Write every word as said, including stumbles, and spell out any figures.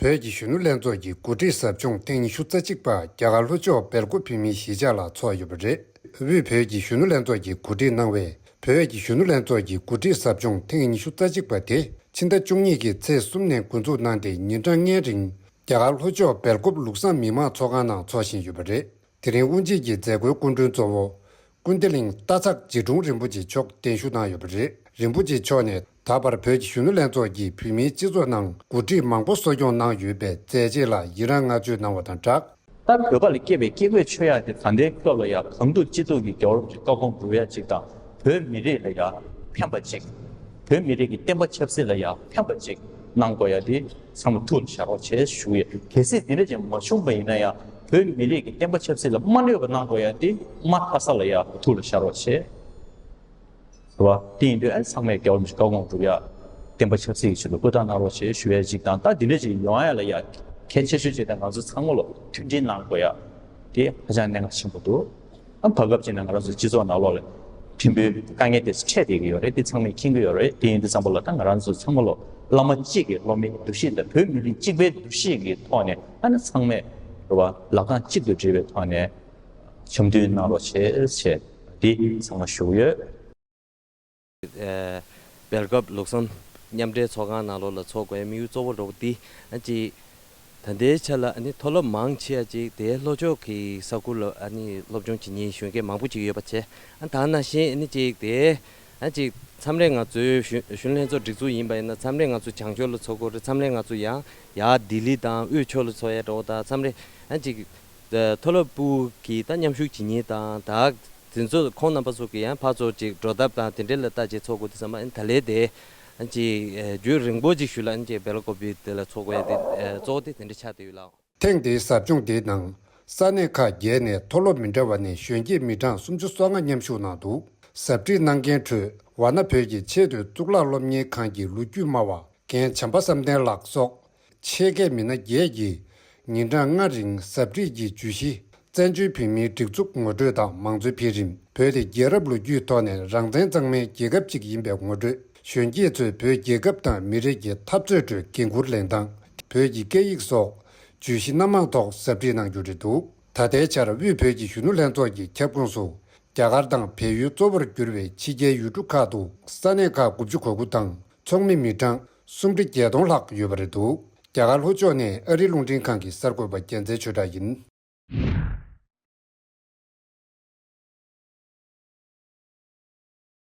བོད་ཀྱི་གཞོན་ནུ་ལྷན་ཚོགས་ཀྱི་འགོ་ཁྲིད་ཟབ་སྦྱོང་ཐེངས་ཉི་ཤུ་རྩ་གཅིག་པ་རྒྱ་གར་ལྷོ་ཕྱོགས་སྦེལ་ཀོབ་བོད་མིའི་གཞིས་ཆགས་ལ་འཚོགས་ཡོད་པ་རེད། དབུས་བོད་ཀྱི་གཞོན་ནུ་ལྷན་ཚོགས་ཀྱིས་གོ་སྒྲིག་གནང་བའི་བོད་ཀྱི་གཞོན་ནུ་ལྷན་ཚོགས་ཀྱི་འགོ་ཁྲིད་ཟབ་སྦྱོང་ཐེངས་ཉི་ཤུ་རྩ་གཅིག་པ་དེ་ཕྱི་ཟླ་བཅུ་གཉིས་ཀྱི་ཚེས་གསུམ་ནས་འགོ་འཛུགས་གནང་སྟེ་ཉིན་གྲངས་ལྔའི་རིང་རྒྱ་གར་ལྷོ་ཕྱོགས་སྦེལ་ཀོབ་ལུགས་བཟང་མི་མང་ཚོགས་ཁང་ནང་འཚོགས་བཞིན་ཡོད་པ་རེད། དེ་རིང་དབུ་འབྱེད་ཀྱི་མཛད་སྒོའི་སྐུ་མགྲོན་གཙོ་བོ་ཀུན་བདེ་གླིང་སྟག་ཚང་རྗེ་དྲུང་རིན་པོ་ཆེ་མཆོག་གདན་ཞུ་གནང་ཡོད་པ་རེད། རིན་པོ་ཆེ་མཆོག་ནས་ད་བར་བོད་ཀྱི་གཞོན་ནུ་ལྷན་ཚོགས་ཀྱིས་བོད་མིའི་སྤྱི་ཚོགས་ནང་འགོ་ཁྲིད་མང་པོ་གསོ་སྐྱོང་གནང་ཡོད་པའི་མཛད་རྗེས་ལ་ཡི་རངས་བསྔགས་བརྗོད་གནང་བ་དང་སྦྲགས། ད་བོད་པ་ལ་སྐྱེས་པའི་སྐྱེས་བུས་མཆོད་ཡག་དེ་ད་ལྟའི་སྐབས་ལ་ཡང་གང་ཐུབ་ཅི་ཐུབ་ཀྱིས་རྒྱལ་བ་རིན་པོ་ཆེའི་བཀའ་དགོངས་སྒྲུབ་ཡག་ཅིག་དང་བོད་མི་རིགས་ལ་ཡང་ཕན་པ་ཅིག་བོད་མི་རིགས་ཀྱི་བསྟན་པ་ཆབ་སྲིད་ལ་ཡང་ཕན་པ་ཅིག་གནང་དགོས་ཡ་དེ་ཚང་མ་ཐུགས་ལ་བཞག་རོགས་བྱེད་ཞུ་ཡས། གལ་སྲིད་དེ་འདྲ་ཅིག་མ་བྱུང་པ་ཡིན་ན་ཡང་བོད་མི་རིགས་ཀྱི་བསྟན་པ་ཆབ་སྲིད་ལ་མ་གནོད་པ་གནང་དགོས་ཡ་དེ་མ་མཐའ་ས་ལ་ཡང་ཐུགས་ལ་བཞག་རོགས་བྱེད། རེད་བ། དེ་ཡིན་དུས་ཨ་ཚང་མས་རྒྱལ་བ་རིན་པོ་ཆེའི་བཀའ་དགོངས་སྒྲུབ་ཡ། བསྟན་པ་ཆབ་སྲིད་ཀྱི་ཆེད་དུ་སྐུ་ཐག་གནང་རོགས་བྱེད་ཞུ་ཡ་ཅིག་དང་། ད་དེ་འདྲ་ཅིག་ཡོང་ཡ་ལ་ཡ་གལ་ཆེ་ཤོས་ཅིག་དང་ང་ཚོ་ཚང་མ་ལོ་མཐུན་སྒྲིལ་གནང་དགོས་ཡ། དེ་ཧ་ཅང་གནད་འགག་ཆེན་པོ་འདུག་ཨ་བར་སྐབས་ཅིག་ནང་ང་རང་ཚོ་སྤྱི་ཚོགས་ནང་ལོགས་ལ་ཕྲན་བུའི་དཀའ་ངལ་དེ་ཚོ་འཕྲད་བསྡད་ཀྱི་ཡོད་རེད། དེ་ཚང་མས་མཁྱེན་གྱི་ཡོད་རེད། དེ་ཡིན་དུས་ཙམ་པ་ལ་ད་ང་རང་ཚོ་ཚང་མ་ལོ་བླ་མ་གཅིག་གི་སློབ་མའི་འདུ་ཤེས་དང་བོད་མི་རིགས་གཅིག་པའི་འདུ་ཤེས་ཀྱི་ཐོག་ནས་ཨ་ནི་ཚང་མས་རེད་བ་ལག་གདང་གཅིག་ཏུ་སྦྲེལ་བའི་ཐོག་ནས་འཆམ་མཐུན་གནང་རོགས་བྱེད་ཞེས་དེ་ཚང་མ་ཞུ་གི་ཡོད། ཨ་སྦེལ་ཀོབ་ལུགས་བཟང་མཉམ་འབྲེལ་ཚོགས་ཁང་ནང་ལོགས་ལ་ཚོགས་དགོས་ཡ་དམིགས་ཡུལ་གཙོ་བོ་འདྲ་པོ་འདི་ཨ་ཅིག་ད་ལྟའི་ཆ་ལ་ཨ་ནི་མཐོ་སློབ་མང་ཆེ་བ་ཅིག་དེའི་ལྷོ་ཕྱོགས་ཀྱི་ས་ཁུལ་ལ་ཨ་ནི་སློབ་སྦྱོང་བྱེད་མཁན་གཞོན་སྐྱེས་མང་པོ་ཅིག་ཡོད་པ་བྱས། ཨ་ད་ནང་བཞིན་ཨ་ནི་ཅིག་དེ་ཨ་ཅིག་མཚམས་རེ་ང་ཚོའི་གཞོན་གཞོན་ལྷན་ཚོགས་སྒྲིག་འཛུགས་ཡིན་པ་ཡིན་ན་མཚམས་རེ་ང་ཚོ་བྱང་ཕྱོགས་ལ་ཚོགས་ཀྱི་ཡོད་རེད། མཚམས་རེ་ང་ཚོ་ཡང་ཡར་ལྡི་ལི་དང་དབུས་ཕྱོགས་ལ་ཚོགས་ཡ་འདྲ་པོ་དང་མཚམས་རེ་ཨ་ཅིག་མཐོ་སློབ་པུའུ་གི་ད་མཉམ་ཞུགས་བྱེད་མཁན་དང་ད། དེ་ཚོ་ཁོང་རྣམ་པ་ཚོ་གི་ཡང་ཕར་ཚུར་ཅིག་འགྲོ་ཐབས་དང་དེ་འདྲ་ལ་བལྟ་བྱས་ཚོགས་དགོས་དུས་ཙམ་པ་ཨ་ནི་ད་ལན་དེ་ཨ་ཅིག་རྒྱུན་རིང་པོ་ཅིག་ཞུ་ལ་ཨ་ནི་ཅིག་སྦེལ་ཀོབ་དེ་ལ་ཚོགས་དགོས་ཡ་དེ་གཙོ་བོ་དེ་དེ་འདྲ་ཆགས་བསྡད་ཡོད་ལགས། ཐེངས་འདིའི་ཟབ་སྦྱོང་དེའི་ནང་ས་གནས་ཁག་བརྒྱད་ནས་མཐོ་སློབ་མི་འདྲ་བ་ནས་གཞོན་སྐྱེས་མི་གྲངས་སུམ་ཅུ་སོ་ལྔ་མཉམ་ཞུགས་གནང་འདུག་ཟབ་ཁྲིད་གནང་མཁན་ཁྲོད་ཝཱ་ཎ་བོད་ཀྱི་ཆེས་མཐོའི་གཙུག་ལག་སློབ་གཉེར་ཁང་གི་ལོ་རྒྱུས་སྨྲ་བ། རྒན་བྱམས་པ་བསམ་གཏན་ལགས་སོགས་ཆེད་མཁས་མི་སྣ་བརྒྱད་ཀྱིས་ཉིན་གྲངས་ལྔ་རིང་ཟབ་ཁྲིད་ཀྱི་བརྗོད་གཞི་བཙན་བྱོལ་བོད་མིའི་སྒྲིག་འཛུགས་ངོ་སྤྲོད་དང་མང་གཙོའི་འཕེལ་རིམ། བོད་དེ་རྒྱལ་རབས་ལོ་རྒྱུས་ཐོག་ནས་རང་བཙན་གཙང་མའི་རྒྱལ་ཁབ་ཅིག་ཡིན་པའི་ངོ་སྤྲོད། གཞོན་སྐྱེས་ཚོས་བོད་རྒྱལ་ཁབ་དང་མི་རིགས་ཀྱི་འཐབ་རྩོད་ཁྲོད་འགན་འཁུར་ལེན་སྟངས། བོད་ཀྱི་སྐད་ཡིག་སོགས་བརྗོད་གཞི་སྣ་མང་ཐོག་ཟབ་ཁྲིད་གནང་རྒྱུ་རེད་འདུག་ད་ལྟའི་ཆར་དབུས་བོད་ཀྱི་གཞོན་ནུ་ལྷན་ཚོགས་ཀྱི་ཁྱབ་ཁོངས་སུ་རྒྱ་གར་དང་བལ་ཡུལ་གཙོ་བོར་གྱུར་པའི་ཕྱི་རྒྱལ་ཡུལ་གྲུ་ཁག་ཏུ་ས་གནས་ཁག་དགུ་བཅུ་གོ་དགུ་དང་། ཚོགས་མི་མི་གྲངས་སུམ་ཁྲི་བརྒྱད་སྟོང་ལྷག་ཡོད་པ་རེད་འདུག་རྒྱ་གར་ལྷོ་ཕྱོགས་ནས་ཨ་རིའི་རླུང་འཕྲིན་ཁང་གི་གསར་འགོད་པ་རྒྱལ་མཚན་ཆོས་གྲགས་ཡིན།